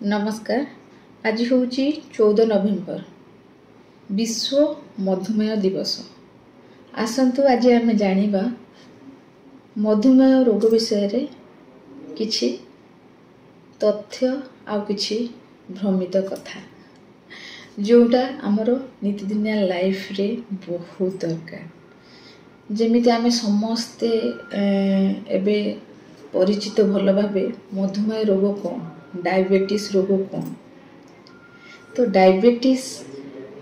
ନମସ୍କାର। ଆଜି ହେଉଛି 14 ନଭେମ୍ବର, ବିଶ୍ୱ ମଧୁମେହ ଦିବସ। ଆସନ୍ତୁ ଆଜି ଆମେ ଜାଣିବା ମଧୁମେହ ରୋଗ ବିଷୟରେ କିଛି ତଥ୍ୟ ଆଉ କିଛି ଭ୍ରମିତ କଥା, ଯେଉଁଟା ଆମର ନିତିଦିନିଆ ଲାଇଫରେ ବହୁତ ଦରକାର। ଯେମିତି ଆମେ ସମସ୍ତେ ଏବେ ପରିଚିତ ଭଲ ଭାବେ ମଧୁମେହ ରୋଗ କ'ଣ, ଡାଇବେଟିସ୍ ରୋଗ କ'ଣ। ତ ଡାଇବେଟିସ୍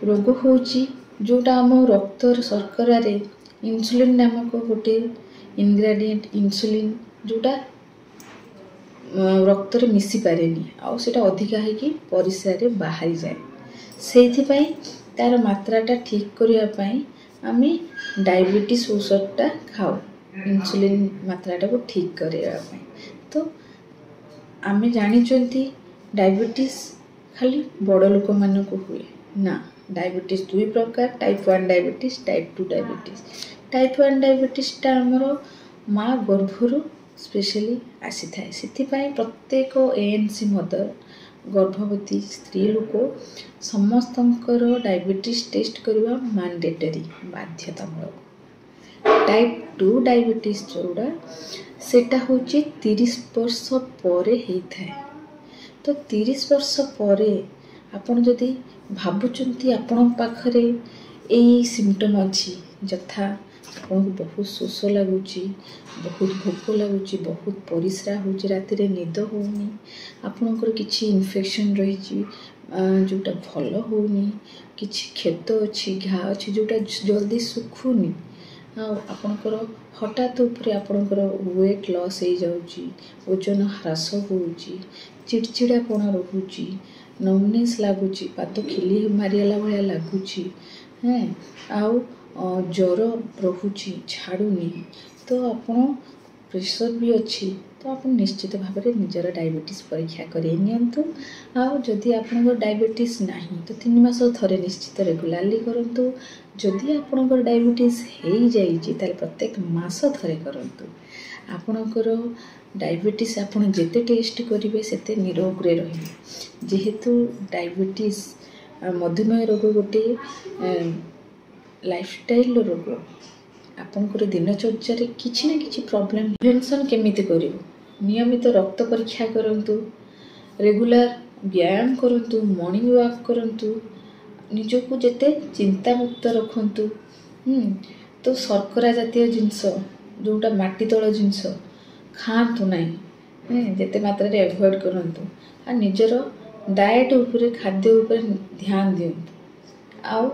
ରୋଗ ହେଉଛି ଯେଉଁଟା ଆମ ରକ୍ତର ଶର୍କରାରେ ଇନ୍ସୁଲିନ୍ ନାମକ ଗୋଟେ ଇନଗ୍ରେଡ଼ିଏଣ୍ଟ, ଇନ୍ସୁଲିନ୍ ଯେଉଁଟା ରକ୍ତରେ ମିଶିପାରେନି ଆଉ ସେଇଟା ଅଧିକା ହେଇକି ପରିସ୍ରାରେ ବାହାରିଯାଏ। ସେଇଥିପାଇଁ ତା'ର ମାତ୍ରାଟା ଠିକ୍ କରିବା ପାଇଁ ଆମେ ଡାଇବେଟିସ୍ ଔଷଧଟା ଖାଉ, ଇନ୍ସୁଲିନ୍ ମାତ୍ରାଟାକୁ ଠିକ୍ କରିବା ପାଇଁ। ତ ଆମେ ଜାଣିଛନ୍ତି ଡାଇବେଟିସ୍ ଖାଲି ବଡ଼ ଲୋକମାନଙ୍କୁ ହୁଏ ନା। ଡାଇବେଟିସ୍ ଦୁଇ ପ୍ରକାର, type 1 diabetes, type 2 diabetes. Type 1 ଡାଇବେଟିସ୍ଟା ଆମର ମା ଗର୍ଭରୁ ସ୍ପେଶାଲି ଆସିଥାଏ। ସେଥିପାଇଁ ପ୍ରତ୍ୟେକ ANC ମଦର, ଗର୍ଭବତୀ ସ୍ତ୍ରୀ ଲୋକ ସମସ୍ତଙ୍କର ଡାଇବେଟିସ୍ ଟେଷ୍ଟ କରିବା ମାଣ୍ଡେଟରୀ, ବାଧ୍ୟତାମୂଳକ। ଟାଇପ୍ 2 ଡାଇବେଟିସ୍ ଯେଉଁଟା, ସେଇଟା ହେଉଛି 30 ବର୍ଷ ପରେ ହେଇଥାଏ। ତ 30 ବର୍ଷ ପରେ ଆପଣ ଯଦି ଭାବୁଛନ୍ତି ଆପଣଙ୍କ ପାଖରେ ଏଇ ସିମ୍ପଟମ୍ ଅଛି, ଯଥା ଆପଣଙ୍କୁ ବହୁତ ଶୋଷ ଲାଗୁଛି, ବହୁତ ଭୋକ ଲାଗୁଛି, ବହୁତ ପରିସ୍ରା ହେଉଛି, ରାତିରେ ନିଦ ହେଉନି, ଆପଣଙ୍କର କିଛି ଇନଫେକ୍ସନ୍ ରହିଛି ଯେଉଁଟା ଭଲ ହେଉନି, କିଛି କ୍ଷତ ଅଛି, ଘା ଅଛି ଯେଉଁଟା ଜଲ୍ଦି ଶୁଖୁନି, ଆଉ ଆପଣଙ୍କର ହଠାତ୍ ଉପରେ ଆପଣଙ୍କର ୱେଟ୍ ଲସ୍ ହେଇଯାଉଛି, ଓଜନ ହ୍ରାସ ହେଉଛି, ଚିଡ଼ଚିଡ଼ାପଣ ରହୁଛି, ନମ୍ନେସ୍ ଲାଗୁଛି, ପାଦ ଖିଲି ମାରିଗଲା ଭଳିଆ ଲାଗୁଛି, ଆଉ ଜ୍ୱର ରହୁଛି ଛାଡ଼ୁନି, ତ ଆପଣ ପ୍ରେସର୍ ବି ଅଛି, ତ ଆପଣ ନିଶ୍ଚିତ ଭାବରେ ନିଜର ଡାଇବେଟିସ୍ ପରୀକ୍ଷା କରାଇ ନିଅନ୍ତୁ। ଆଉ ଯଦି ଆପଣଙ୍କର ଡାଇବେଟିସ୍ ନାହିଁ, ତ 3 ମାସ ଥରେ ନିଶ୍ଚିତ ରେଗୁଲାରଲି କରନ୍ତୁ। ଯଦି ଆପଣଙ୍କର ଡାଇବେଟିସ୍ ହେଇଯାଇଛି, ତାହେଲେ ପ୍ରତ୍ୟେକ ମାସ ଥରେ କରନ୍ତୁ। ଆପଣଙ୍କର ଡାଇବେଟିସ୍ ଆପଣ ଯେତେ ଟେଷ୍ଟ କରିବେ, ସେତେ ନିରୋଗରେ ରହିବେ। ଯେହେତୁ ଡାଇବେଟିସ୍, ମଧୁମେହ ରୋଗ ଗୋଟିଏ ଲାଇଫଷ୍ଟାଇଲ୍ର ରୋଗ, ଆପଣଙ୍କର ଦିନଚର୍ଯ୍ୟାରେ କିଛି ନା କିଛି ପ୍ରୋବ୍ଲେମ୍। ପ୍ରିଭେନ୍ସନ୍ କେମିତି କରିବୁ? ନିୟମିତ ରକ୍ତ ପରୀକ୍ଷା କରନ୍ତୁ, ରେଗୁଲାର ବ୍ୟାୟାମ କରନ୍ତୁ, ମର୍ଣ୍ଣିଂ ୱାକ୍ କରନ୍ତୁ, ନିଜକୁ ଯେତେ ଚିନ୍ତାମୁକ୍ତ ରଖନ୍ତୁ। ତ ଶର୍କରା ଜାତୀୟ ଜିନିଷ, ଯେଉଁଟା ମାଟି ତଳ ଜିନିଷ ଖାଆନ୍ତୁ ନାହିଁ, ଯେତେ ମାତ୍ରାରେ ଆଭଏଡ଼ କରନ୍ତୁ। ଆଉ ନିଜର ଡାଏଟ୍ ଉପରେ, ଖାଦ୍ୟ ଉପରେ ଧ୍ୟାନ ଦିଅନ୍ତୁ। ଆଉ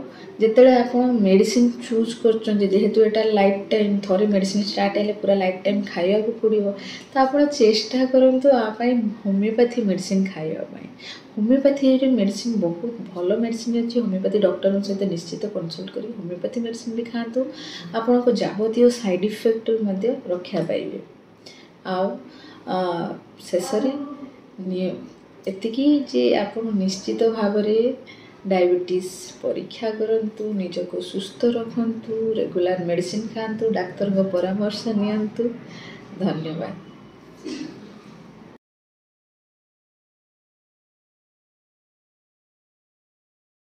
ଯେତେବେଳେ ଆପଣ ମେଡ଼ିସିନ ଚୁଜ୍ କରୁଛନ୍ତି, ଯେହେତୁ ଏଇଟା ଲାଇଫ୍ ଟାଇମ୍, ଥରେ ମେଡ଼ିସିନ ଷ୍ଟାର୍ଟ ହେଲେ ପୁରା ଲାଇଫ୍ ଟାଇମ୍ ଖାଇବାକୁ ପଡ଼ିବ, ତ ଆପଣ ଚେଷ୍ଟା କରନ୍ତୁ ଆ ପାଇଁ ହୋମିଓପାଥି ମେଡ଼ିସିନ ଖାଇବା ପାଇଁ। ହୋମିଓପାଥିରେ ମେଡ଼ିସିନ ବହୁତ ଭଲ ମେଡ଼ିସିନ ଅଛି। ହୋମିଓପାଥି ଡକ୍ଟରଙ୍କ ସହିତ ନିଶ୍ଚିତ କନସଲ୍ଟ କରି ହୋମିଓପାଥି ମେଡ଼ିସିନ ବି ଖାଆନ୍ତୁ। ଆପଣଙ୍କ ଯାବତୀୟ ସାଇଡ଼୍ ଇଫେକ୍ଟରୁ ମଧ୍ୟ ରକ୍ଷା ପାଇବେ। ଆଉ ଶେଷରେ ଏତିକି ଯେ ଆପଣ ନିଶ୍ଚିତ ଭାବରେ ଡାଇବେଟିସ୍ ପରୀକ୍ଷା କରନ୍ତୁ, ନିଜକୁ ସୁସ୍ଥ ରଖନ୍ତୁ, ରେଗୁଲାର ମେଡ଼ିସିନ ଖାଆନ୍ତୁ, ଡାକ୍ତରଙ୍କ ପରାମର୍ଶ ନିଅନ୍ତୁ। ଧନ୍ୟବାଦ।